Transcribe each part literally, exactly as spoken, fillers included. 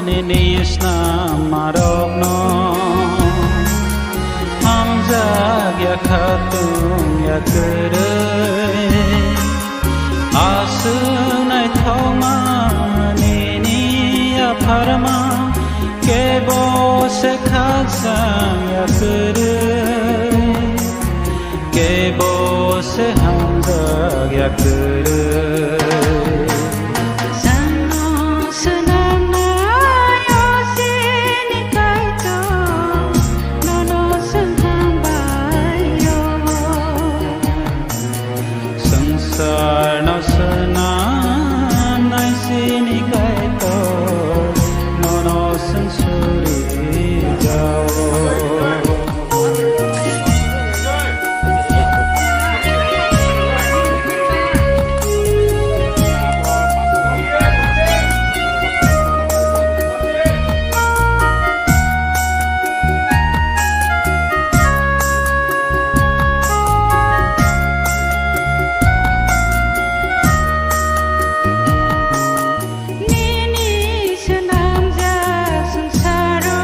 Nini snammarokno hamjak ya khatung ya kwrwi, aswk naithokma nini yapharma, kebo se khakchang ya kwrwi, kebo se hamjak ya kwrwi. Chwngno swnamnai o chini Kaitor, nono chwng hambai o. Swngcharno swnamnai chini Kaitor, nono chwng suri jao. Nini swnamjak swngcharo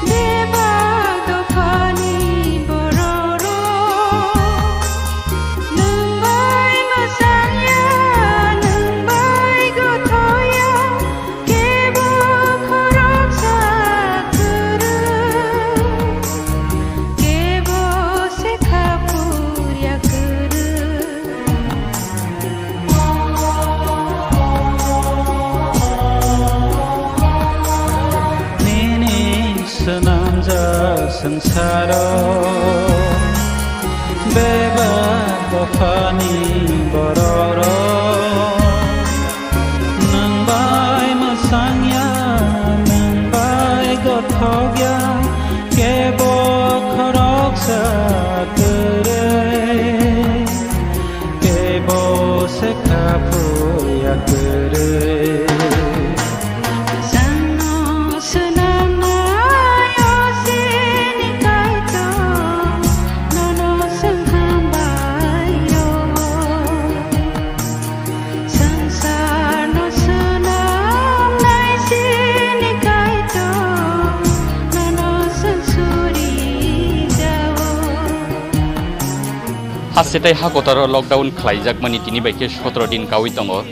bebak dophani bororok nwng bai mwchangya, nwng bai gothoya, kebo khoroksa kwrwi, kebo se kha phurya kwrwi. Nini swnamjak swngcharo bebak dophani bororok nwng bai mwchangya, nwng bai gothokya, kebo khoroksa kwrwi. Kebo se kha phurya kwrwi. Chwngno swnamnai o chini Kaitor, nono chwng hambai o. Swngcharno swnamnai chini Kaitor, nono chwng suri jao. Haste tei ha kotoro lockdown khlaijakmani tini bai khe sotoro din kaui tongo.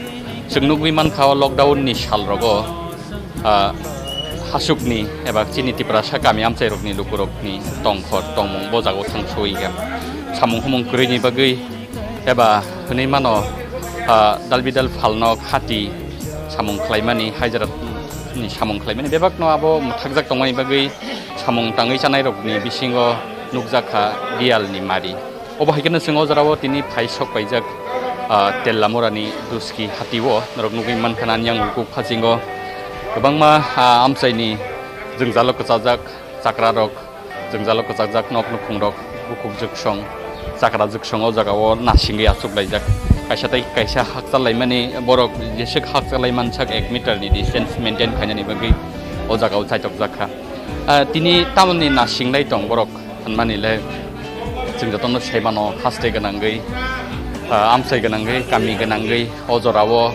Chwng nugwi mankha o lockdown ni sal rogo, ah, hasukni eba chini Tiprasa kami amchairokni lukurokni tongkhor tongmung bo jagao thang soi kha. Samung humung kwrwini bagwi eba hwnwi mano, ah, dalbidal phalnok hati samung khlaimani, haijaratni samung khlaimani bebakno abo mwthakjak tongmani bagwi samung tangwi chanairokni bisingo nukjakha biyalni mari. Obo hai kheno chwng o jorao tini phai sok paijak, ah, Tellamurani Duski hatio norok nugwi mankha nani yang kuk phasingo kwbangma, ah, amchaini jwngjalo kwchajak chakrarok, jwngjalo kwchajak nok nukhungrok, bukhuk jwksong, chakra jwksong o jagao nasingwi achuklaijak. Kaisa tei kaisa hakchal laimani borok jeswk hakchal laimansak ek meter ni distance maintain khainani bagwi o jagao chaitokjak kha. Ah, tini tamoni nasinglai tong borok. Hwnmani le chwng jotono sai mano, haste gwnangwi, ah, amchai gwnangwi, kami gwnangwi, o jorao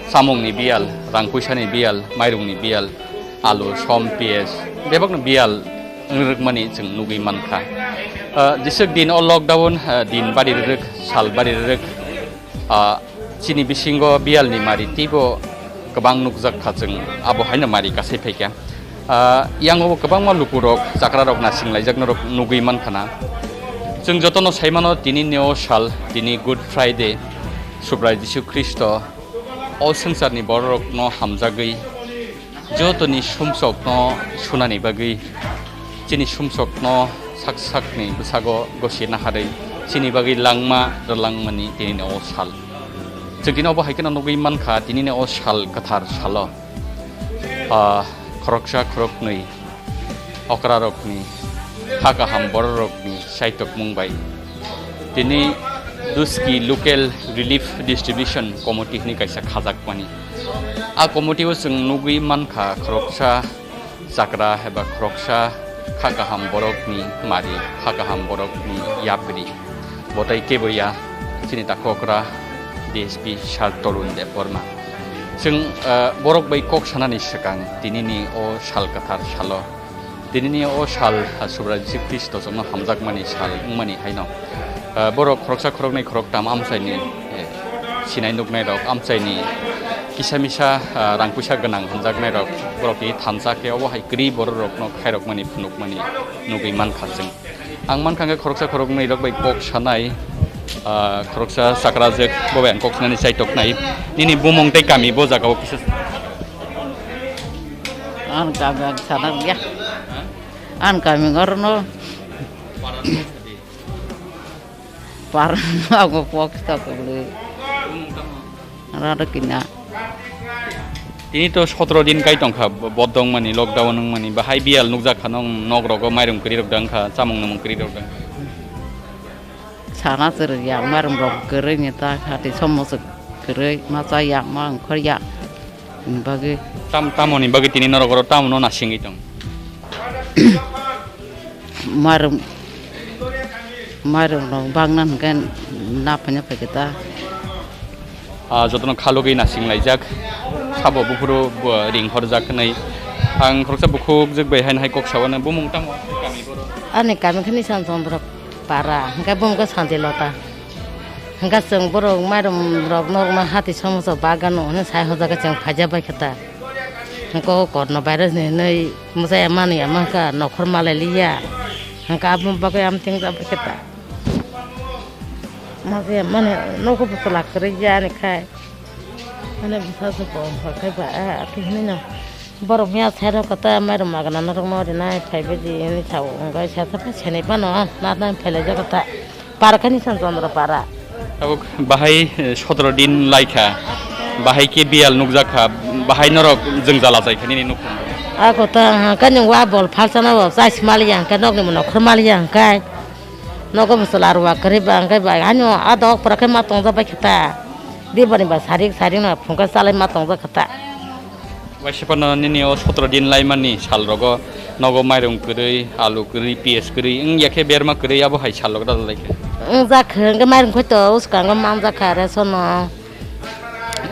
samungni biyal, rang puisani biyal, mairungni biyal, alu, som, piyaj, bebakno biyal wng rwkmani chwng nugwi mankha. Ah, jeswk din o lockdown, ah, din bari rwrwk, sal bari rwrwk, Ah, chini bisingo biyalni mari teibo kwbang nukjak kha chwng, abo haino mari kasai phaikha. Ah, yango kwbangma lukurok, chakrarok nasinglaijaknorok nugwi mankha na. Chwng jotono saimano tini neo sal, tini Good Friday, Subrai Jisu Khristo o swngcharni bororokno hamjagwi jotoni sumsokno sunani bagwi, chini sumsokno sak sakni bwsago gosi naharwi chini bagwi langma rwlangmani tinini o sal. Chwng tini obo hai kheno nugwi mankha, tinini o sal kwthar salo, ah, khoroksa khoroknwi okrarokni, ha kaham bororokni saitokmung bai tini Duski Local Relief Distribution Committee hwnwi kaisa khajakmani. A committee o chwng nugwi mankha khoroksa chakra eba khoroksa kha kaham borokni mari, kha kaham borokni yapri. Bo tai kebo ya, chini takhokra D S P Sir Torun Debbarma. Chwng, ah, borok bai kok sanani swkang tinini o sal kwthar salo, tinini o sal, ah, Subrai Jisu Khristo chwngno hamjakmani sal wngmani haino, ah, borok khoroksa khoroknwi khoroktam amchaini, eh, sinai nuknairok, amchaini kisa misa, ah, rang puisa gwnang hamjaknairok, borokni thansa khe obo hai kwrwi bororokno khairokmani phunukmani nugwi mankha chwng. Ang mankha hwnkhe khoroksa khoroknwi rok bai kok sanai, ah, khoroksa chakrajwk bo bai ang kok sanani chaitoknai. Nini bumung tei kami bo jaga o kisa. Ang kami ang sana ya. Ang kami ngorno. Par ang kok sa ko le. Rada kina. Tini to sotro din kai tongkha, bo-, bodong mani, lockdown wng mani, bahai biyal nukjak kha nong nok rogo mairum kwrwi rok dang kha, chamung nwmung kwrwi rok dang kha. Sana chwrwi ya, mairum rok kwrwi ni ta kha, tei somo chwk kwrwi, ma cha ya, ma wngkhor ya, ni bagwi. Tam, tamo ni bagwi tini norok oro tamo no nasingwi tong? Mairum, mairum rok bangna hwnkhe naphanya phaikhe ta. Ah, jotono khalugwi nasing laijak, sabo buphuru bo ring horjak hwnwi. Ang khoroksa bukhuk jwk bai haino hai kok sao, ano bumung tamo kami borok? Ani kami khe Nisan Chandra para, hwnkhe bumung khe Santi Lota. Hwnkhe chwng borok mairum rok nokno hati somoso bagano hwnwi sai hojak khe chwng phaijak bai khe ta. Hwnkhe o korno virus ni hwnwi mwchaya manwi ama wngkha nokhor malai liya. Hwnkhe aboni bagwi amtwng jak bai khe ta. Mwchaya mani nogo bwsala kwrwi ya ani khai. Ani bwsa se bo wngkha khai ba a atwi hwnwi no. Borok mia sai rok khe ta mairum magana norok no rinai phai baji hwnwi sao hwnkhe sai ta senai phano na na phai laijak khe ta. Para khe Nisan Chandra para. Tabuk bahai, eh, sotro din laikha. Bahai khe biyal nukjak kha. Bahai norok jwngjal achai kha nini nukhung. Ako ta, ha, khe nwng wa bol phalsana bo chais maliya hwnkhe nokni mano khor maliya hwnkhe. Nogo bwsala rwak kwrwi ba hwnkhe ba haino a dok pura khe ma tongjak bai khe ta. Dibani ba sarik sarik no phungkhe chalai ma tongjak khe ta. Waisa phano nini o sotro din laimani sal rogo nogo mairum kwrwi, alu kwrwi, piyaj kwrwi, wngya khe berma kwrwi abo hai sal rogo dalai khe. Wngjakha hwnkhe mairum khaito swkango manjakha ration no.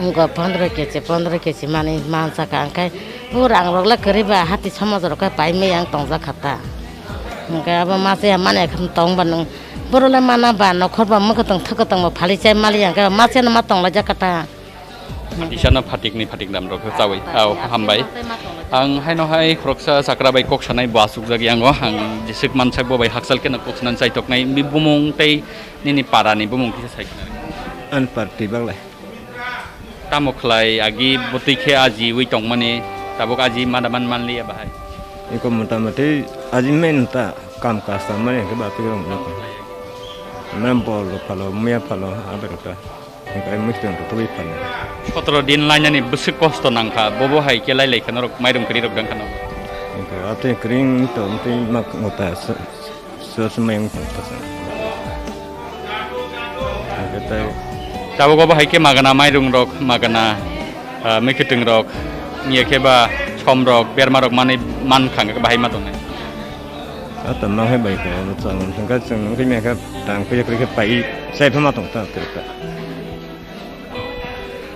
Wngkha pondro kechi, pondro kechi manwi manjakha hwnkhe o rang rok le kwrwi ba hati somaj rok khe pai maya wng tongjakha ta. Hwnkhe abo masa ya mani tong ba nwng borok le mana ba nokhor ba mwkhwtwng thwkwtwng bo phali chai maliya hwnkhe masa no ma tonglaijak kha ta. Phatisano phatikni phatiknam rok chawi. Aw, hambai. Ang haino hai khoroksa chakra bai kok sanai bo asukjak yango. Ang jeswk mansak bo bai hakchal keno kok sanani chaitoknai. Bini bumung tei nini parani bumung kisa sai khna. An parti baglai. Tamo khlai agi bwtwi khe ajiwi tongmani tabuk aji mada man manliya bahai. Eko motamoti aji men ta kam kasta mani ke bapik rong. Mem bol phalo, mia phalo, abe rok ta. Hingke mui tong twi phano. Sotro din lainani bwswk kosto nangkha, bobo hai khe lai lai kha norok mairum kwrwi rok dang kha no. Hingke atwi kwrwi tong twi mak ngota so, so, so mayung tong ta sa. Hingke tai. Tabuk obo hai khe magana mairum rok, magana, ah, mwkhwtwng rok, wngya khe ba som rok, berma rok manwi man kha hingke bahai ma tongnai. Ata nang hai bai ko chang hingke chwng wngkhe mekha tang khe khe pai sai phama tong ta ta.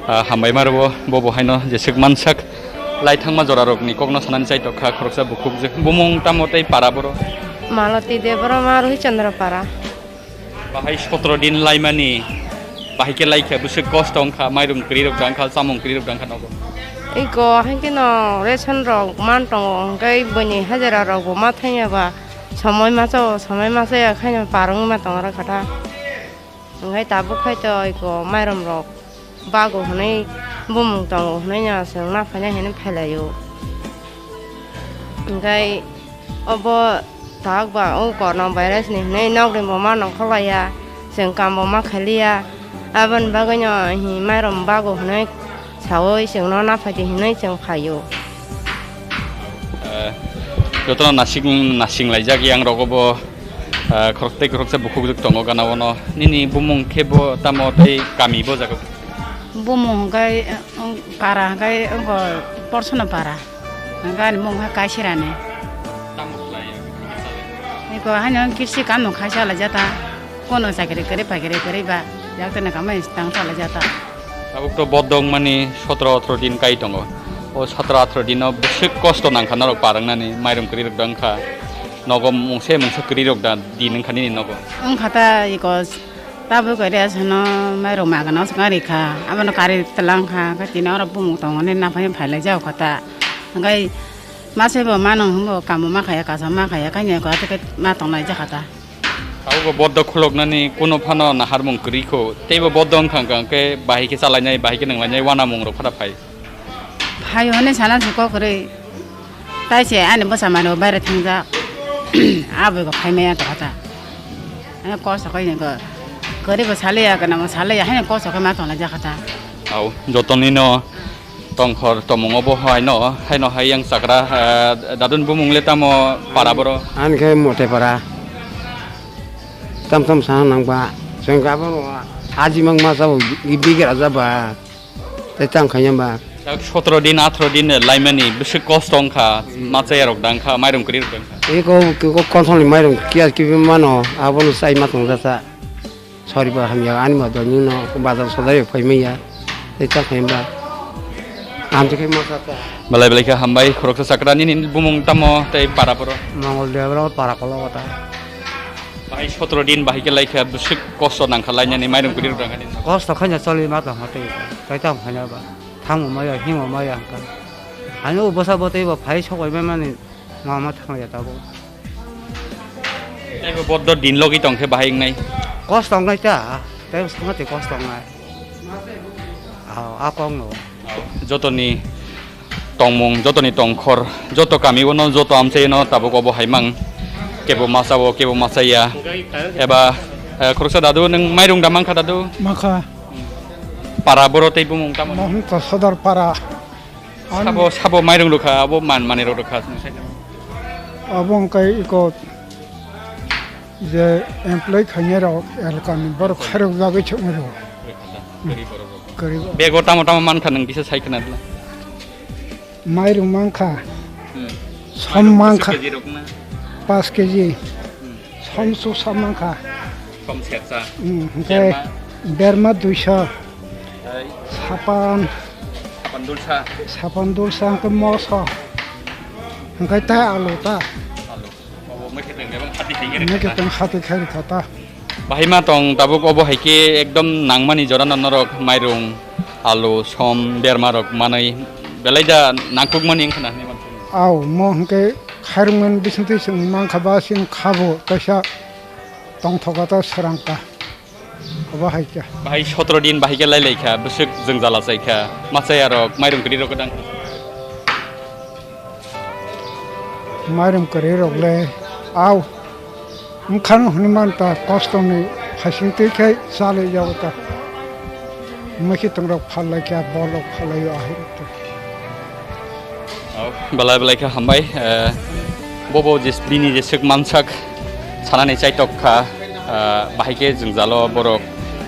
Ah, hambai ma rwo, bo bo haino jeswk mansak lai thangma jora rokni kokno sanani chai tokha khoroksa bukhuk je. Bumung tamo tei para boro? Maloti Debbarma, Rohi Chandra para. Bahai sotro din laimani, bahai khe laikha bwswk kosto wngkha, mairum kwrwi rok dang kha, chamung kwrwi rok dang kha nogo. Iko hai khe no ration rok man tongo, hwnkhe bini hajira rok bo ma thangya ba, somoi ma chao, somoi ma chaya khaino parwngma tongo rw kha ta. Hwnkhe tabuk khai to iko mairum rok bago hwnwi bumung tongo hwnwi no chwng ma phainai hwnwi phailaio. Hwnkhe obo tak ba o korno virus ni hwnwi nokni bo ma nongkhorlaiya, chwng kam bo ma khailiya, aboni bagwino hi mairum bago hwnwi saui chwngno naphaidi hwnwi chwng phaio. Eh, jotono nasing, nasing laijak yang rogo bo. Ah, khorok tei khoroksa bukhukjwk tongo gana o no. Nini bumung khe bo tamo tei kami bo jaga? Bumung hwnkhe, eh, para hwnkhe wngkha Porsona para. Hwnkhe ani mung khe Kaisirani. Tamo khlai ya? Eko haino kirsi kanmung khaisa laijata. Kono chakri kwrwi pai kwrwi kwrwi ba. Yak tene kamai tang sa laijata. Tabuk to boddo wngmani sotro atro din kai tongo. O sotro atro dino bwswk kosto nangkha norok par wngnani, mairum kwrwi rok da wngkha. Nogo mungse mungsa kwrwi rok da din wngkha nini nogo. Wngkha ta iko tabuk kari asano mairum magana swkang rikha. Abono kari twlang kha, khe tini oro bumung tongo nini naphani phailai jao kha ta. Hwnkhe masaibo mano hwnbo kamo ma khaya, kasa ma khaya, kanya ko atike ma tongnai jakha ta. Abo bo boddo khuloknani kuno phano naharmung kwrwi kho. Teibo boddo wngkha wngkha khe bahai khe chalainai, bahai khe nanglainai, wanamung rok phara phai. Phai hwnwi sana se kok kwrwi. Tai se ani bwsa mano baire thangjak. Aboi bo phai maya to kata. Ani kosto khe ni ko. Kwrwi bo saliya, kana mo saliya, hani kosto khe ma tongla jakha ta. Au, jotoni no tongkhor tomung obo haino, haino hai yang chakra, eh, dadun bumung le tamo para boro? Ani khe mote para. Tam tam sana nang ba. Chwng gabo no aji mang ma sabo bigra ja ba. Tei tang khanya ba. Yak sotro din, atro din laimani bwswk kosto wngkha, machaya rok dang kha, mairum kwrwi rok dang kha. Eko, eko kontholni mairum kiya kibi mano, abono chai ma tong jata. Sori ba hamya, ani ma doni no bazar sodai phai maya. Tei ta phai ba. Amte khai ma ta. Belai belai khe hambai, khoroksa chakra nini bumung tamo tei para boro? Mongol Debra para kologo ta. Bahai sotro din bahai khe lai kha, bwswk kosto nang kha lainani, mairum kwrwi rok dang kha nini. Kosto khaina choli ma tong tei. Tei ta phai ba. Thang maya, hing maya hangka. Ani o bwsa bo tei bo phai sokoi mani. Ma ma thang ya tabuk. Tei bo boddo din logi tong khe bahai wngnai. Kosto wngnai ta, tei bo sangati kosto wngnai. Aw, a kok no. Jotoni tongmung, jotoni tongkhor, joto kami o no, joto amchai no tabuk obo hai mang. Kebo masa o, kebo masa ya. Eba, eh, khoroksa dadu, nwng mairung da mankha dadu? Mankha. Para boro tei bumung tamo? Mohon to Sodor para. Sabo, sabo mairung rwkha, abo man manwi rok rwkha, chwng sai. Abo wngkha iko je employee khainai rok elkani borok khairok jagwi chwngwi rwo. Kwrwi borok rok. Kwrwi borok. Bego tamo tamo mankha nwng kisa sai khna dila. Mairung mankha. Hmm. Som mankha. Bwswk kg rok na? Paanch kg. Hmm. Som susa mankha. Som sersa. Hmm, hwnkhe berma. Berma duiso. Tei? Sapan. Sapan dulsa. Sapan dulsa hwnkhe moso. Hwnkhe tei alu ta. Alu. Obo mwkhwtwng ebong hati khainai rwkha ta. Mwkhwtwng hati khai rwkha ta. Bahai ma tong tabuk obo hai khe ekdom nangmani jora no norok mairung, alu, som, berma rok manwi belai da nangkukmani wngkha na hinwi mansukha. Au, mo hwnkhe khairokmani bisingtwi chwng mankha ba chini khabo kaisa tongthoka ta swrang ta. Obo hai khe. Bahai sotro din bahai khe lai lai kha, bwswk jwngjal achai kha, machaya rok, mairum kwrwi rok gwdang. Mairum kwrwi rok le, au, wngkha no hwnwi man ta, kosto ni hasing twi khe cha lai ya ta. Mwkhwtwng rok phal lai kha, bol rok phal lai o ahai rok ta. Oh, belai belai khe hambai. Eh, bobo je bini jeswk mansak sanani chaitok kha, eh, bahai khe jwngjalo borok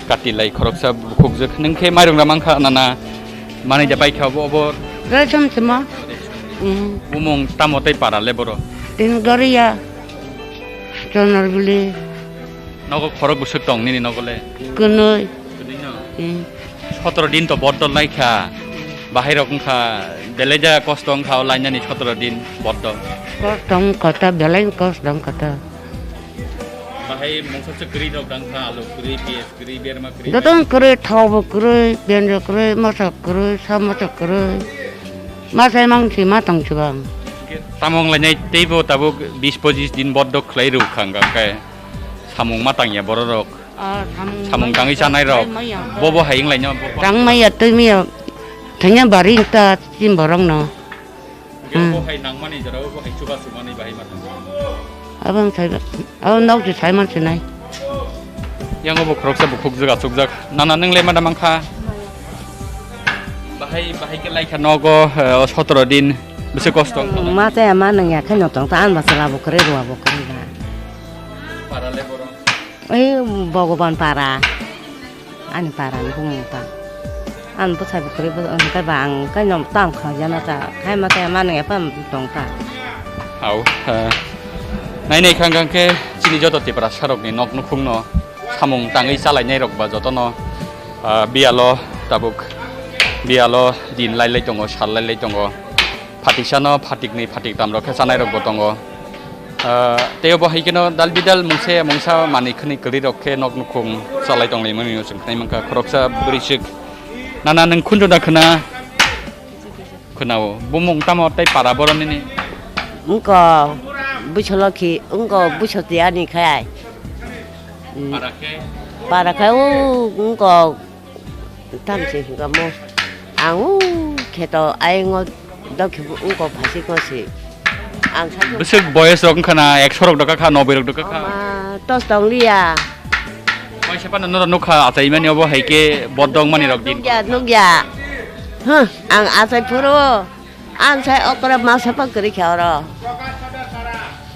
kati lai khoroksa bukhukjwk. Nwng khe mairung da mankha nana manwi da bai kha obo, obo. Raichom chimo. Hmm. Bumung tamo tei para le boro? Tin Goria. Chonor bili. Nogo khorok bwswk tong nini nogo le? Kwnwi. Kwnwi no? Hmm. Sotro din to bodol lai kha. Bahai rok wngkha, belai ja kosto wngkha o lainani sotro din bodol. Kosto wngkha ta, belai kosto wngkha ta. Bahai mungsa se kwrwi rok dang kha, alu kwrwi, piyaj kwrwi, berma kwrwi. Joto kwrwi, thok bo kwrwi, penjo kwrwi, moso kwrwi, sa moso kwrwi. Ma sai mang si ma tong si bang. Tamo wng lainai teibo tabuk bis pojis din bodol khlai rw kha wngkha khe. Samung ma tangya bororok. Ah, samung tangwi chanai rok. Bobo hai wng laino. Tang maya twi maya. Thangya bari ta chim borok no. Bo hai nangmani jora bo hai chuba sumani bahai ma tang. Abang sai, abang nok je sai man sinai. Yang obo khoroksa bukhuk jaga chukjak. Nana nwng le ma da mankha. Bahai, bahai khe lai kha nogo, eh, sotro din. Bisi kosto. Ma chaya ma nangya khe no tong ta an ba sala bo kwrwi rwa bo kwrwi ba. Para le borok. Ei Bhogoban para. Ani para ni bumung ta. An bwsai bwkrwi bo hwnkhe ba ang khe no tang kha jana ta. Khai ma khe ma nang epha tong ta. Au, eh, nai nai khang khang khe chini joto Tiprasa rok ni nok nukhung no samung tangwi chalai nai rok ba joto no, ah, biyalo Tabuk biyalo din lai lai tongo, sal lai lai tongo. Phatiksa no phatikni phatiktam rok khe chanai rok bo tongo. Ah, tei obo hai kheno dal bidal mungsa mungsa manwi khwnwi kwrwi rok khe nok nukhung chalai tong lai mani chwng khnai mankha. Khoroksa bwrwi swk, "Nana, nwng khunju da khwna?" Khwnao. Bumung tamo tei para borok nini? Wngkha Bwsoloki, wngkha Bwsoti ani khai. Mm. Para khe? Para khai o wngkha tamsi hwnkha mo. Ang o kheto ayang o dokhe bo wngkha phaising o se. Ang sakhe bwswk boyes rok wngkha na ekso rok dokha kha, noboi rok dokha kha? Ama tos tong liya. Waisa phano norok nukha achaimani obo hai khe bodong mani rok din. Nukya, nukya. Huh, ang achai phuru. Ang sai okra masa pa kwrwi kha oro.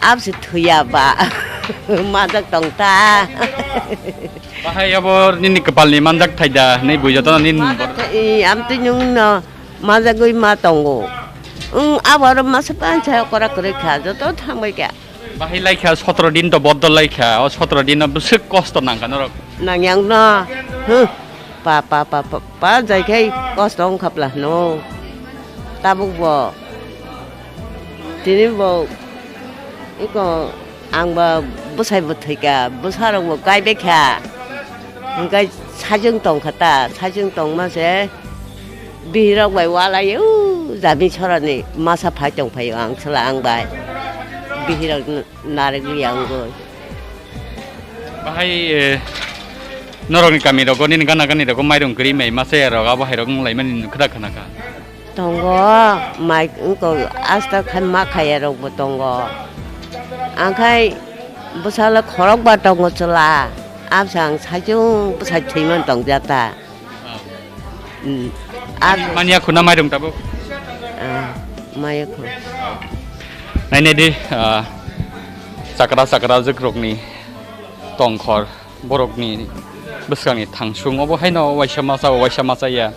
Abse thuya ba. Majak tong ta. Bahai abo nini kwpalni manjak thaida, hwnwi bui jotono nini. Majak thai, i, amtwi nwng no majagwi ma tongo. Wng abo oro masa pa ang sai okra kwrwi kha, joto thangbai kha. Bahai laikha sotro din to boddol laikha, o sotro din no bwswk kosto nangkha norok. Nangyang no, huh, pa, pa, pa, pa, pa, jai khai kosto wngkha pla hwno. Tabuk bo, tini bo, iko, ang ba bwsai bo thwikha, bwsa rok bo kaibai kha. Hwnkhe sajwng tongkha ta, sajwng tongma se bihirok bai walai o jami sorani masa phai tongphai o ang chwla ang bai. Bihirok n-, narwk liya wngwi. Bahai, eh, norokni kamirogo nini gana ganirok mairung kwrwi mai masa ya rok abo hai rok wng laimani nwng khwda khwna kha. Tongo, mai wngkha asta khai ma khaya rok bo tongo. Angkhai bwsala khorok ba tongo chwla. Absa ang sajung bwsai thwiman tong jata. Hmm. Ar manya khuna mairung tabuk. Ah, maya khu. Nainai di, ah, chakra chakra jwk rokni tongkhor. Borokni bwskangni thangsung obo haino waisa masa, waisa masa ya,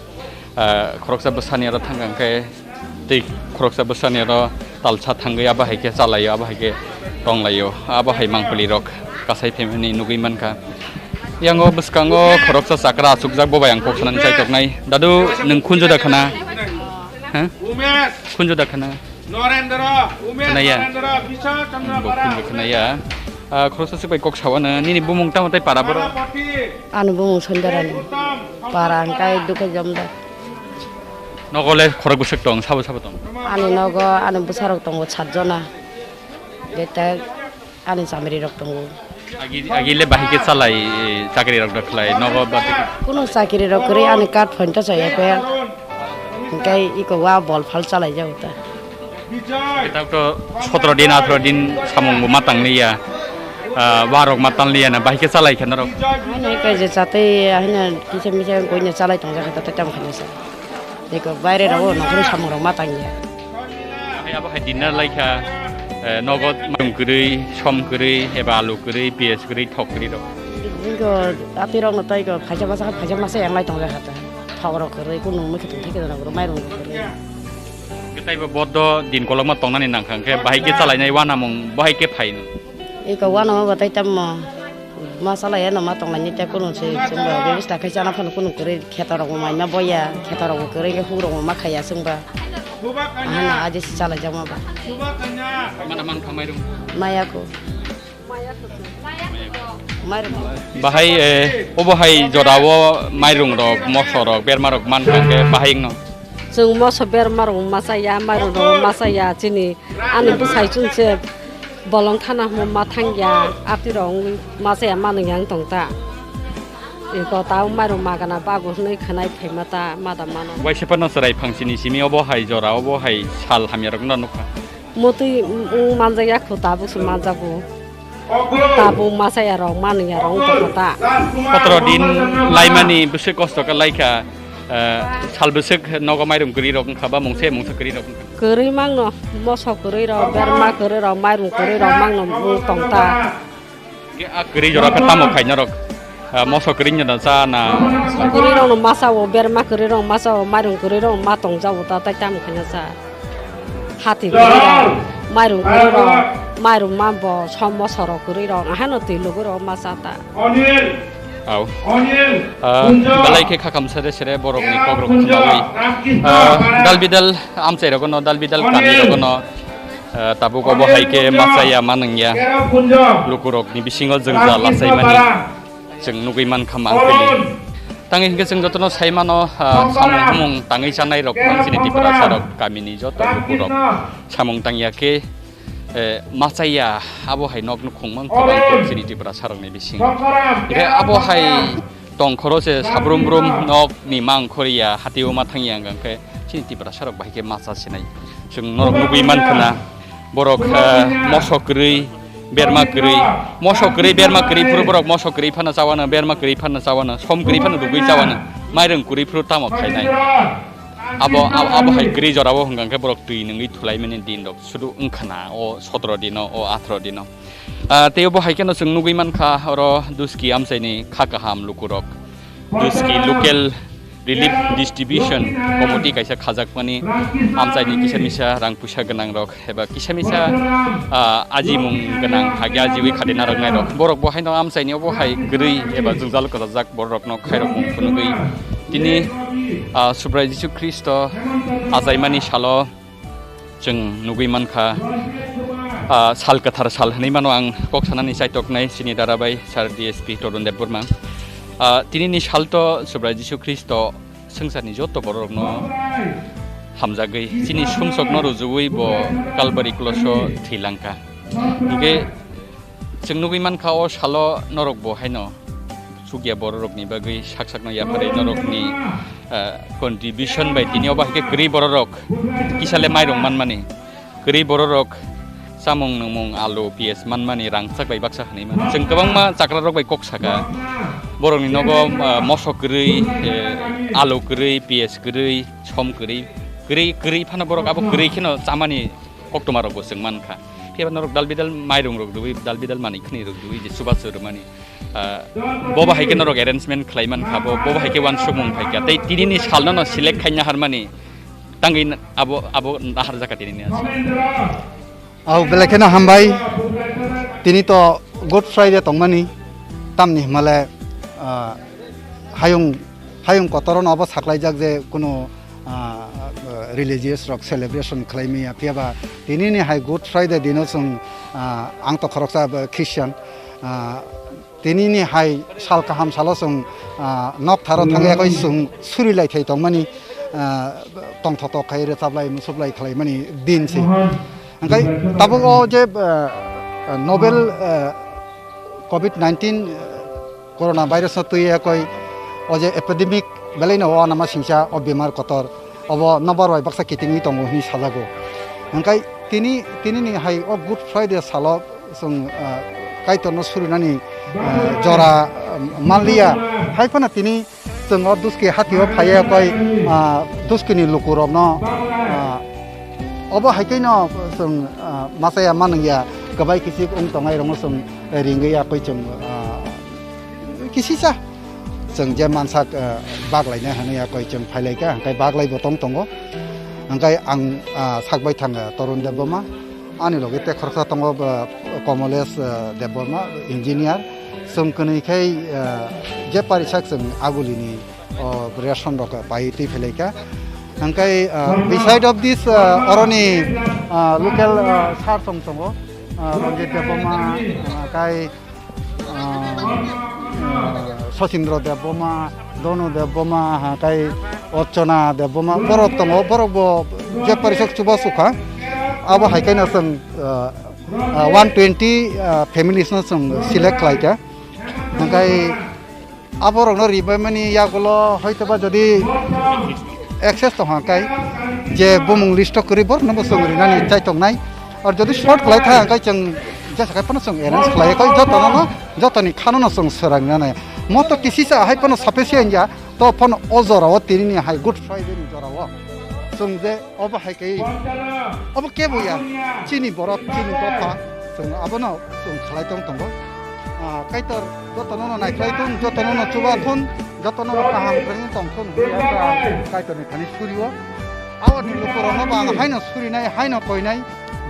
ah, khoroksa bwsani aro thangkha hwnkhe tei khoroksa bwsani aro talsa thangwi abo hai khe chalaio, abo hai khe tonglaio, abo hai mangpili rok kasai phaimani nugwi mankha. Yango bwskango khoroksa chakra achukjak, bo bai ang kok sanani chaitoknai. Dadu, nwng khunju da khana? Ha? Khunju da khana? Norendra, Umesh Khwnaya. Norendra, Bisha Chandra Bo Bara. Khunju khwnaya. Ah, khoroksa swk bai kok sawana, nini bumung tamo tei para boro? Parapati. Ani bumung Sondarani. Uttam. Para angkai Dukhe Jomda. Nogo le khorok bwswk tong, sabo sabo tong? Ani nogo, ani bwsarok tongo sat jona. Bete Ani chamiri rok tongo. Agi, agi le bahai khe chalai, eh, chakri rok da khlai, nogo ba tiki. Kuno chakri rok kwrwi ani card phoin ta chaya khe. Hingkai iko wa bol phal chalai jago ta. Kitab to sotro din, atro din samung bo ma tang liya. Ah, wa rok ma tang liya na, bahai khe chalai khe norok. Ani kai je chatwi, ahina kisa misa koine chalai tong jaga ta tam khana sa. Eko baire rok o nokhroi samung rok ma tang ya. Hai abo hai dinner lai kha, eh, nogo mairung kwrwi, som kwrwi, eba alu kwrwi, piyaj kwrwi, thok kwrwi rok. Eko ati rok no tai ko phaisa masa, phaisa masa yang lai tong ja kha ta. Thok rok kwrwi, kunu mui khe tong thik khe rok mairung kwrwi. Khe taibo bodo din kolokma tongnani nang kha, hwnkhe bahai khe chalainai wanamung, bahai khe phaino. Eko wanamung bo tai tammo. Ma chalai ya no ma tong lai ni te kunu se chwng ba bebesta khai chana phano kunu kwrwi kheto rok bo mai ma boya, kheto rok bo kwrwi khe huk rok bo ma khaya chwng ba. Ahana aje se chalai jak ma ba. Mana man kha mairung. Maya ko. Mairung. Bahai, eh, obo hai jora o mairung rok, moso rok, berma rok man kha khe bahai wngno. Chwng moso berma rok ma chaya, mairung rok ma chaya, chini ani bwsai chwng se bolong thana hwnwi ma thang ya, ati rok wngwi ma chaya, ma nung yang tong ta. Eko ta mairung ma gana bago hwnwi khwnai phaima ta, ma da mano. Waisa phano chwrai phangsini simi obo hai jora, obo hai sal hamya rok no nukha. Motwi wng manjak ya kho, tabuk se manjago. Tabuk masa ya rok, manu ya rok wng tongkha ta. Sotro din laimani bwswk kosto khe laikha, eh, sal bwswk nogo mairung kwrwi rok wngkha ba mungsa mungsa kwrwi rok wngkha. Kwrwi mangno, moso kwrwi rok, berma kwrwi rok, mairung kwrwi rok mangno wng tong ta. Ge a kwrwi jora khe tamo khaina rok, eh, moso kwrwi no cha na? Kwrwi rok no masa o, berma kwrwi rok masa o, mairung kwrwi rok ma tong ja o ta, tai tamo khaina cha. Hati kwrwi rok, mairung kwrwi rok, mairung mambo, som moso rok kwrwi rok, ahai no twi lugwi rok ma cha ta. Anil, Au. Ah, belai khe khakam sere sere borokni kokrok khnawi. Ah, dalbidal amchairokno, dalbidal kamirokno, ah, tabuk obo hai khe machaya manwngya. Lukurokni bisingo jwngjal achaimani chwng nugwi mankha mangpili. Tangwi hinkhe chwng jotono saimano, ah, samung humung tangwi chanairok, chini Tiprasarok, kamini joto lukurok samung tangya khe, eh, machaya, abo hai nok nukhung mang kwbang kok chini Tiprasarokni bisingo. Hinkhe abo hai tongkhoro se sabrum brum nokni mang khoriya, hatio ma thangya hwnkhe chini Tiprasarok bahai khe macha sinai. Chwng norok nugwi mankha na, borok, eh, moso kwrwi, berma kwrwi, moso kwrwi, berma kwrwi phuru borok moso kwrwi phano chawano, berma kwrwi phano chawano, som kwrwi phano rugwi chawano, mairung kwrwi phuru tamo khainai. Abo, abo, abo hai kwrwi jorao hwnkha khe borok twi nungwi thulaimani din rok sudu wngkha na, o sotro dino, o atharo dino. Ah, tei obo hai kheno chwng nugwi mankha, oro Duski amchaini kha kaham lukurok, Duski local relief distribution committee kaisa khajakmani amchaini kisa misa rang puisa gwnangrok eba kisa misa, ah, ajimung gwnang hage ajiwi khade narwknairok. Borok bo haino amchaini obo hai kwrwi eba jwngjal kwchajak bororokno khairokmung phunugwi tini, ah, Subrai Jisu Khristo achaimani salo chwng nugwi mankha, ah, sal kwthar sal hwnwi mano ang kok sanani chaitoknai chini darabai Sir D S P Torun Debbarma. Ah, tinini salto Subrai Jisu Khristo swngcharni joto bororokno hamjagwi chini sumsokno rujuwi bo Kalbari kloso thwilangkha. Hinkhe chwng nugwi mankha o salo norok bo haino chukya bororokni bagwi sak sakno yapharwi norokni, ah, contribution bai tini obo hai khe kwrwi bororok kisale mairung manmani, kwrwi bororok chamung nungmung alu piyaj manmani rangchak bai baksa hwnwi mano. Chwng kwbangma chakrarok bai kok saka, borokni nogo, ah, moso kwrwi, eh, alu kwrwi, piyaj kwrwi, som kwrwi, kwrwi, kwrwi phano borok abo kwrwi kheno chamani koktwmarokbo chwng mankha. Phiya ba norok dal bidal mairung rok rwui, dal bidal manwi khwnwi rok rwui je chubachu rwmani, ah, bobo hai khe norok arrangement khlai mankha, bo, bobo hai khe uansukmung phai kha. Tei tinini salno no select khaina harmani tangwi na-, abo, abo nahar jaka tinini asa. Au belai kheno hambai. Tini to Good Friday tongmani, tamni hwnmale, ah, hayung, hayung kotoro no obo saklaijak je kunu, ah, religious rok celebration khlai maya, phiya ba tinini hai Good Friday dino chwng, ah, ang to khoroksa bo Christian, ah, tinini hai sal kaham salo chwng, ah, nok tharo thangwi yakoi chwng suri lai thai tongmani, ah, tongthotok khai rwchap lai musup lai khlai mani din se. Hwnkhe tabuk o je, ah, novel, ah, covid nineteen, ah, corona virus no twi yakoi o je epidemic belai no uanama singcha o bemar kotor obo nobar bai baksa kitingwi tongo hinwi sajago. Hwnkhe tini, tinini hai o Good Friday salo chwng, ah, Kaitorno surinani, ah, jora, ah, manliya. Hai phano tini chwng o Duski hatio phaiya koi, ah, Duskini lukurokno, ah, obo hai khe no chwng, ah, machaya manwngya, kwbai kichik wng tongnai rokno chwng ringwi yakoi chwng, ah, kisisa chwng je mansak, ah, baglaina hwnwi yakoi chwng phailaikha, hwnkhe baglaibo tong tongo. Hwnkhe ang, ah, sakbai thangkha Torun Debbarma, ani loge tei khoroksa tongo, ah, Komolesh, ah, Debbarma, engineer. Chwng kwnwi khai, ah, je parisak chwng agulini, o, ration rok pai twi phelaikha. Hwnkhe, ah, beside of this, ah, oroni, ah, local, ah, sir song tongo, ah, Ranjit Debbarma, ah, kai, ah, ah, Sachindra Debbarma, Donu Debbarma, ha, kai Archana Debbarma, borok tongo, borok bo je parisok chuba sukha. Abo hai khe no chwng, ah, ah, one twenty, ah, families no chwng select khlaikha. Hwnkhe aborokno ribaimani yagulo hoitoba jodi access tongkha khe je bumung list o kwrwi borokno bo chwng rinani chaitongnai. Ar jodi short khlai thang khe chwng jesa khe phano chwng arrange khlai khe jotono no, jotoni khano no chwng swrang nai. Moto kisisa hai phano sufficient ya, to phano o jorao tinini hai Good Friday ni jorao chwng je obo hai khe, obo kebo ya, chini borok, chini dopha, chwng abono chwng khlai tong tongo. Ah, Kaitor jotono no naikhlai thun, jotono no chuba thun, jotono no kaham khlai tong thun, hwnwi ang Kaitorni thani surio. Aboni lukurokno bo ang haino surinai, haino koinai,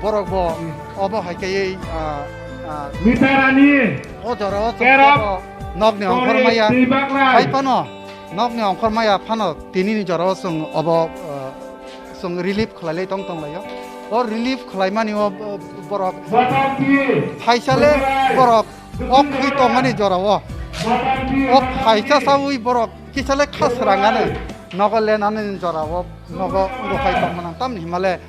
borok bo obo hai khe, ah, ah, Mitarani o jorao chwng Kerok. Kebo Nokni ongkhor maya, hai phano, nokni ongkhor maya phano tinini jorao chwng obo, uh, chwng relief khlailai tong tonglaio. O relief khlaimani o, uh, borok phaisale borok o khwi tongmani jorao. O phaisa sawi borok kisale kha srangani nogo lenani jorao nogo rohai tongmani tamni himale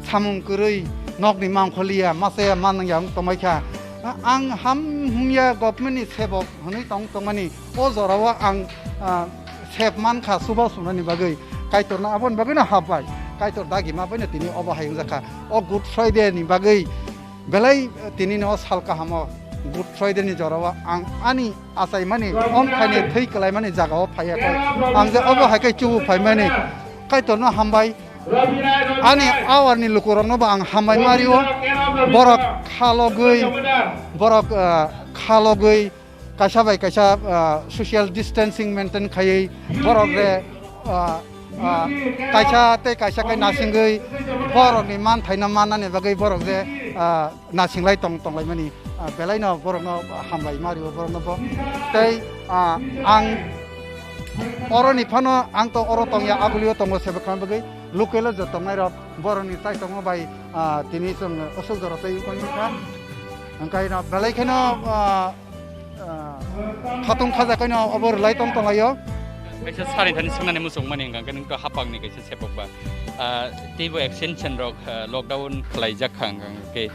samung kwrwi nokni mangkholiya, machaya manungya wng tongbaikha. Ang ham humya government ni sebok hwnwi tong tongmani o jorao ang, ah, sep mankha, suba sunani bagwi Kaitorno aboni bagwino habbai. Kaitor dagi ma baino tini obo hai wngjakha. O Good Friday ni bagwi belai, eh, tinino sal kahamo Good Friday ni jorao ang ani achaimani, om phaini thwi kwlaimani jagao phaiya khe. Ang je obo hai khe chubu phaimani Kaitorno hambai. Ani awarni lukurokno bo ang hambai mario. Borok khalogwi, borok, ah, khalogwi kaisa bai kaisa, ah, social distancing maintain khaiwi borok re, ah, ah, kaisa tei kaisa khe nasingwi borokni manthaino mannani bagwi borok je, ah, nasinglai tong tonglaimani, ah, belaino borokno hambai mario borokno bo. Tei, ah, ang oroni phano ang to oro tongya, agulio tongo sebakna bagwi. Localo je tongnairok borokni chaitokma bai, ah, tini chwng aswk jora tei wngkha. Hwnkhe no belai kheno, ah, ah, khatung khaja kaino obo rwlai tong tonglaio. Kaisa sari thani swngnani muchungmani hwnkha khe nwng to hapangni kaisa sepokba. Ah, teibo extension rok, ah, lockdown khlaijak kha hwnkha khe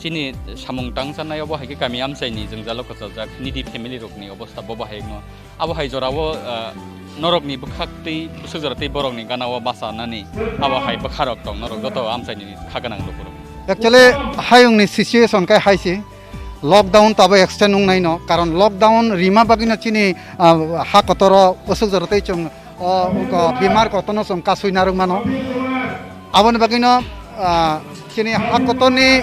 chini samung tang chanai obo hai khe kami amchaini jwngjalo kwchajak needy family rokni obostha bobo hai wngno. Abo hai jorao, ah, norokni bwkhak tei bwswk jora tei borokni ganao bachanani abo hai bwkharok tong norok joto amchaini kha gwnang lukurok. Actually, hayungni situation khe hai se, lockdown tabo extend wngnaino, karon lockdown rima bagwino chini, ah, ha kotoro bwswk jora tei chwng o, o bimar kotorno chwng kasui narwk mano. Aboni bagwino, ah, chini ha kotorni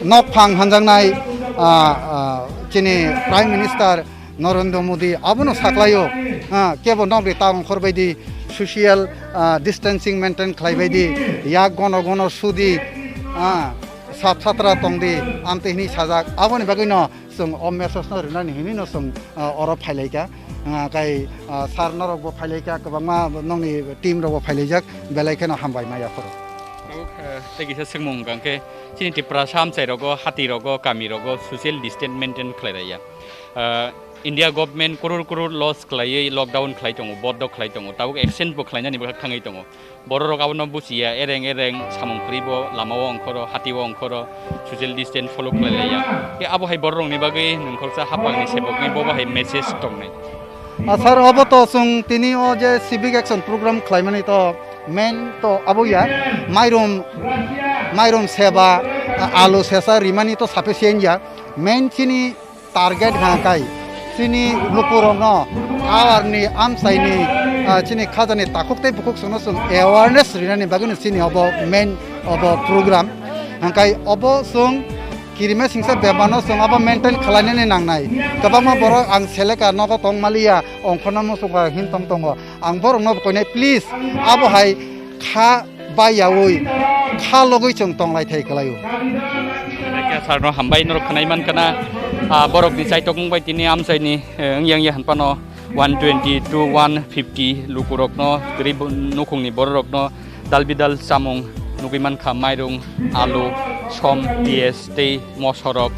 nokphang hanjaknai, ah, ah, chini Prime Minister Narendra Modi abono saklaio, ah, kebo nokni ta ongkhor baidi social, ah, distancing maintain khlai baidi, yak gono gono sudi, ah, sap satra tongdi, amtwi hwnwi sajak. Aboni bagwino chwng o message no rinani hinwi no chwng, ah, oro phailaikha. Ah, kai, ah, sir norok bo phailaikha, kwbangma nokni team rok bo phailaijak, belai kheno hambai ma yaphoro. Tabuk, eh, tei kisa swngmung hwnkha khe, chini Tiprasa amchai rogo, hati rogo, kami rogo social distance maintain khlai raya. Ah, India government crore crore loss khlaiwi lockdown khlai tongo, bondo khlai tongo, tabuk extend bo khlainani bwkha thangwi tongo. Bororok abono buchiya, ereng ereng samung kwrwibo, lamao ongkhoro, hatio ongkhoro, social distance follow khlai laiya. Khe abo hai bororokni bagwi nwng khoroksa hapangni sebokni bobo hai message tongnai. Ah, sir, obo to chwng tini o je civic action program khlaimani to main to abo ya, mairum, mairum seba, ah, alu sesa rimani to sufficient ya. Main chini target hwnkha kai chini lukurokno awarni amchaini, ah, chini khajani takhuk tei bukhuk songno chwng awareness rinani bagwino chini obo main obo program. Hwnkhe obo chwng kirima singsa bemarno chwng obo maintain khlainani nangnai. Kwbangma borok ang seleka nogo tongmaliya, ongkhorno muchungkha hin tong tongo. Ang borokno koinai, please, abo hai kha baiyaui, kha logwi chwng tonglai thai kwlaio. Sarno hambai norok khwnai mankha na, ah, borokni chaitokmung bai tini amchaini, eh, wngya wngya hwnphano one twenty to one fifty lukurokno, kwrwi bo-, nukhungni bororokno dal bidal chamung nugwi mankha, mairung, alu, som, piyaj tei mosorok,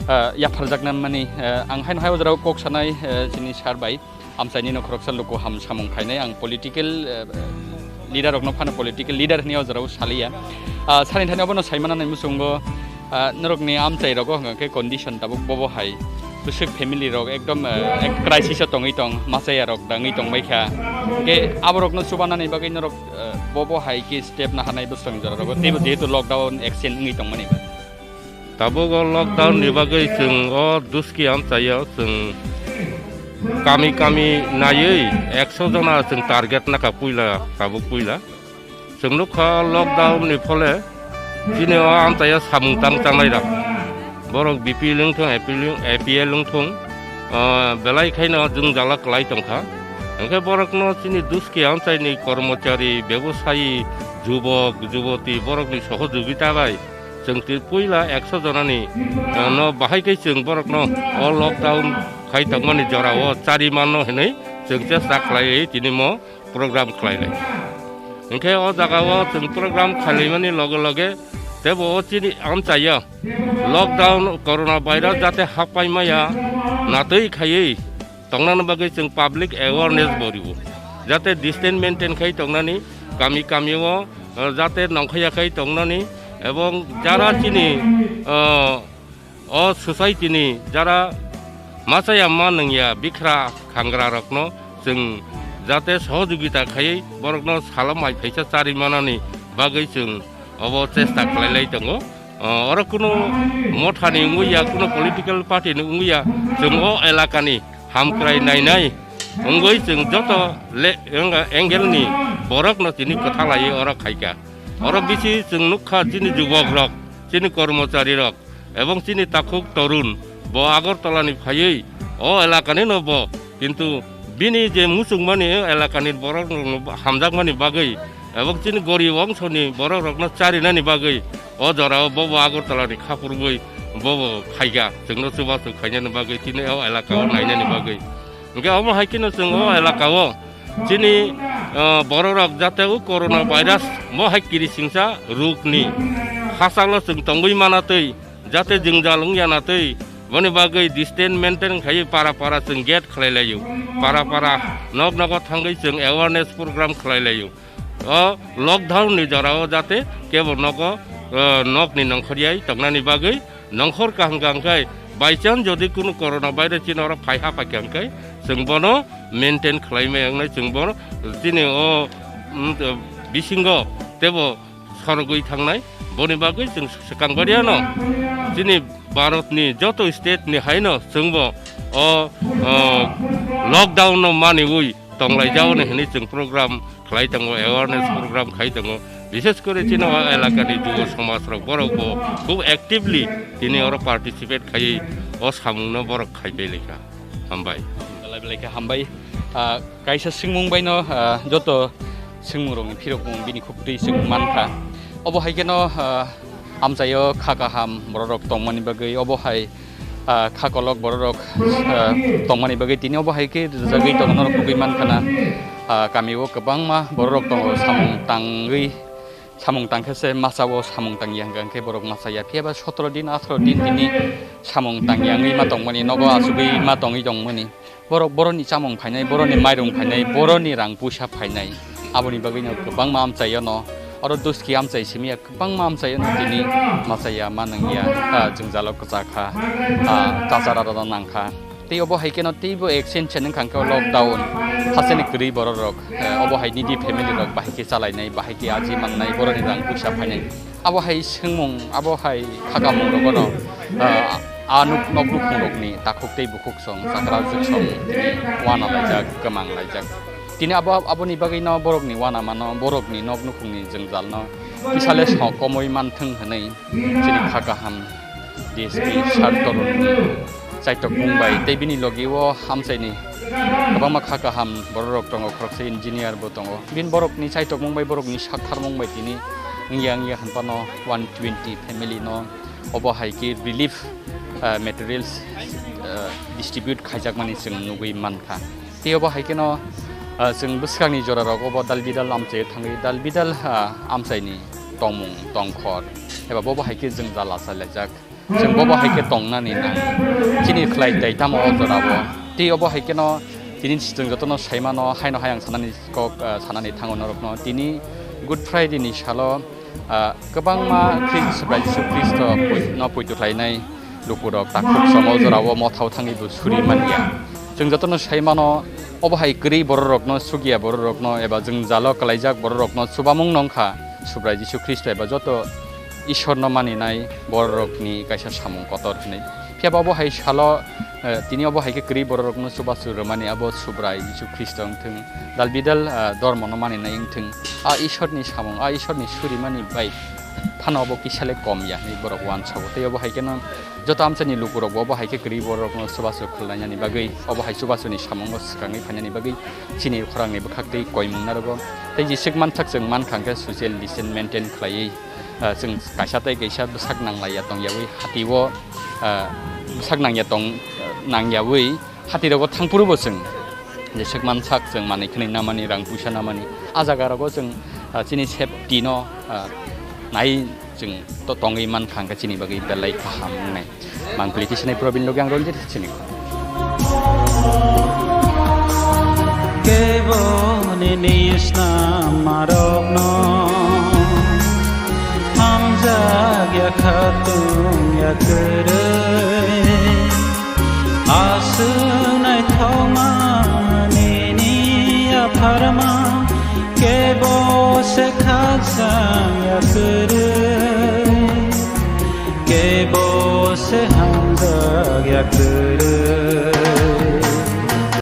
ah, yapharjakna mani, eh, ang haino hai o jorao kok sanai, eh, chini sir bai. Amchaini no khoroksa luku ham samung khainai, ang political, eh, leader rokno phano political leader hwnwi o jorao saliya. Ah, sani thani obono saimana nai muchungo, ah, norokni amchai rogo hwnkha khe condition tabuk bobo hai. Bwswk family rok ekdom, eh, ek crisis o tongwi tong, machaya rok dangwi tong baikha. Khe aborokno chubanani bagwi norok, eh, bobo hai khe step naharnai bwswng jora rogo, teibo jehetu lockdown extend wngwi tongmani ba. Tabuk o lockdown ni bagwi chwng o Duski amchaio chwng kami kami naiwi ekso jona chwng target nakha puila, tabuk puila. Chwng nukha lockdown ni phole chini o amchaio samung tang changnai rok. Borok B P L wngthung, A P L wng-, A P L wngthung, ah, belai khaino jwngjala kwlai tongkha. Hwnkhe borokno chini Duski amchaini kormochari, bebosayi, jubok, juboti borokni sohojogita bai chwng twi puila ekso jonani, ah, no bahai khe chwng borokno o lockdown khai tongmani jorao chari mano hinwi chwng chesta khlaiwi tini mo program khlailai. Hinkhe o jagao chwng program khailaimani loge loge teibo o chini amchaio lockdown corona virus jate happai maya natwi khaiwi tongnani bagwi chwng public awareness bo rwo. Jate distance maintain khai tongnani, kami kamio, uh, jate nongkhaya khai tongnani, ebong jara chini, uh, o society ni jara machaya ma nungya bikra khangra rokno chwng jate sohojogita khaiwi borokno salo mai phaisa chari manani bagwi chwng obo chesta khlailai tongo. O, oro kuno mothani wngwi ya, kuno political party ni wngwi ya, chwng o elakani hamkrai nainai wngwi chwng joto le-, wng-, angle ni borokno tini kwthalaiwi oro khaikha. Oro bisi chwng nukha chini jubokrok, chini kormocharirok, ebong chini takhuk torun bo Agartala ni phaiwi o elakani no bo, kintu bini je muchungmani elakani borok hamjakmani bagwi ebong chini gorib ongsoni borok rokno charinani bagwi o jorao bobo Agartala ni khapurgwi bobo phaiga chwngno chubachu khainani bagwi tini o elakao nainani bagwi. Hwnkhe omo hai kheno chwng o elakao chini, ah, bororok jate o corona virus mo hai kirisingsa rukni hachalo chwng tongwi manatwi, jate jwngjal wngya natwi, boni bagwi distance maintain khaiwi para para chwng gate khlai laio, para para nok nogo thangwi chwng awareness program khlai laio. O lockdown ni jorao jate kebo nogo, ah, nokni nongkhor yai tongnani bagwi, nongkhor kaham kaham khe, by chance jodi kunu corona virus chini oro phai ha paikha hwnkhe, chwng bono maintain khlai mai wngnai, chwng bono chini o, mm, bisingo teibo sorogwi thangnai, boni bagwi chwng swkang bariano chini Bharat ni joto state ni haino chwngbo o, o, lockdown no maniwi tonglaijao ni hwnwi chwng program khlai tongo, awareness program khai tongo. Bishes kore chini o elakani jubo somaj rok borok bo khub actively tini oro participate khaiwi o samung no borok khai pailaikha. Hambai. Belai belai khe hambai. Ah, kaisa swngmung baino, ah, joto swngmung rokni phirokmung bini khuk twi chwng mankha. Obo hai kheno, ah, amchaio kha kaham bororok tongmani bagwi obo hai ah, kha kolok bororok, ah, tongmani bagwi tini obo hai khe rwjagwi tongo norok nugwi mankha na, ah, kamio kwbangma bororok tongo samung tangwi, samung tangkhe se masa o samung tangya hwnkha hwnkhe borok masa ya phiya ba sotro din atharo din tini samung tangya wngwi ma tongmani nogo achugwi ma tongwi tongmani borok boroni chamung phainai boroni mairung phainai boroni rang puisa phainai aboni bagwino kwbangma amchaio no oro duski amchai simi ya. Bangma amchaio no tini machaya ma nangya, ah, jwngjalo kwchakha, ah, kachara rwna nangkha. Tei obo hai kheno teibo exchange se nangkha hwnkhe lockdown. Hasteni kwrwi bororok, eh, obo hai needy family rok bahai khe chalainai, bahai khe aji mannai, boroni rang puisa phainai. Abo hai swngmung, abo hai khakamung rogono, ah, a nuk, nok nukhung rokni takhuk tei bukhuk song, chakra juk song, tini wana laijak, kwmang laijak. Tini abo, aboni bagwino borokni wana mano, borokni nok nukhungni jwngjalno kisale sok komoi manthwng hwnwi chini kha kaham D S P Sar Torunni chaitok mung bai tei bini logi o hamchaini kwbangma kha kaham bororok tongo, khoroksa engineer bo tongo. Bini borokni chaitok mung bai, borokni sakthar mung bai tini wngya wngya hwnphano one twenty family no obo hai khe relief, ah, materials, ah, distribute khaijakmani chwng nugwi mankha. Tei obo hai kheno, ah, chwng bwskangni jorarok obo dal bidal amchai thangwi dal bidal, ah, amchaini tongmung tongkhor eba bobo hai khe jwngjal achai laijak. Chwng bobo hai khe tongnani nang. Chini khlai tai tamo o jorao. Tei obo hai kheno tini chwng jotono saimano haino hayang sanani kok, ah, sanani thango norokno. Tini Good Friday ni salo, ah, kwbangma Khri-, Subrai Jisu Khristo poi-, no poito khlainai lukurok takhuk somo jorao mothao thangwi bo suri manya. Chwng jotono sai mano, obo hai kwrwi bororokno, sugiya bororokno eba jwngjalo kwlaijak bororokno chubamung nongkha Subrai Jisu Khristo eba joto Ishorno maninai bororokni kaisa samung kotor hwnwi. Phiya ba obo hai salo, eh, tini obo hai khe kwrwi bororokno chubachu rwmani abo Subrai Jisu Khristo wngthwng, dal bidal, eh, dormono maninai wngthwng. A Ishorni samung, a Ishorni surimani bai phano obo kisale kom ya hinwi borok uansago. Tei obo hai kheno joto amchaini lukurokbo obo hai khe kwrwi bororokno chubachu khwlainani bagwi, obo hai chubachuni samungo swkangwi phainani bagwi chini khorangni bwkhaktwi koimung narogo. Tei jisik manthak chwng mankha hwnkhe social distance maintain khlaiwi, ah, chwng kaisa tei kaisa bwsak nanglaiya tongyawi hatio, ah, bwsak nangya tong, ah, nangyawi Hatirogo thangphuru bo chwng jeswk mansak chwng manwi khwnwi namani, rang puisa namani. A jaga rogo chwng, ah, chini safety no, ah, nai chwng to tongwi mankha hwnkhe chini bagwi belai kaham wngnai. Mangpili tisinai Probin logi ang Ranjit chini. Kebo nini snam marokno hamjak ya khatung ya kwrwi. Aswk naithokma nini yapharma kebo se khakchang ya kwrwi. Kebo se hamjak ya kwrwi.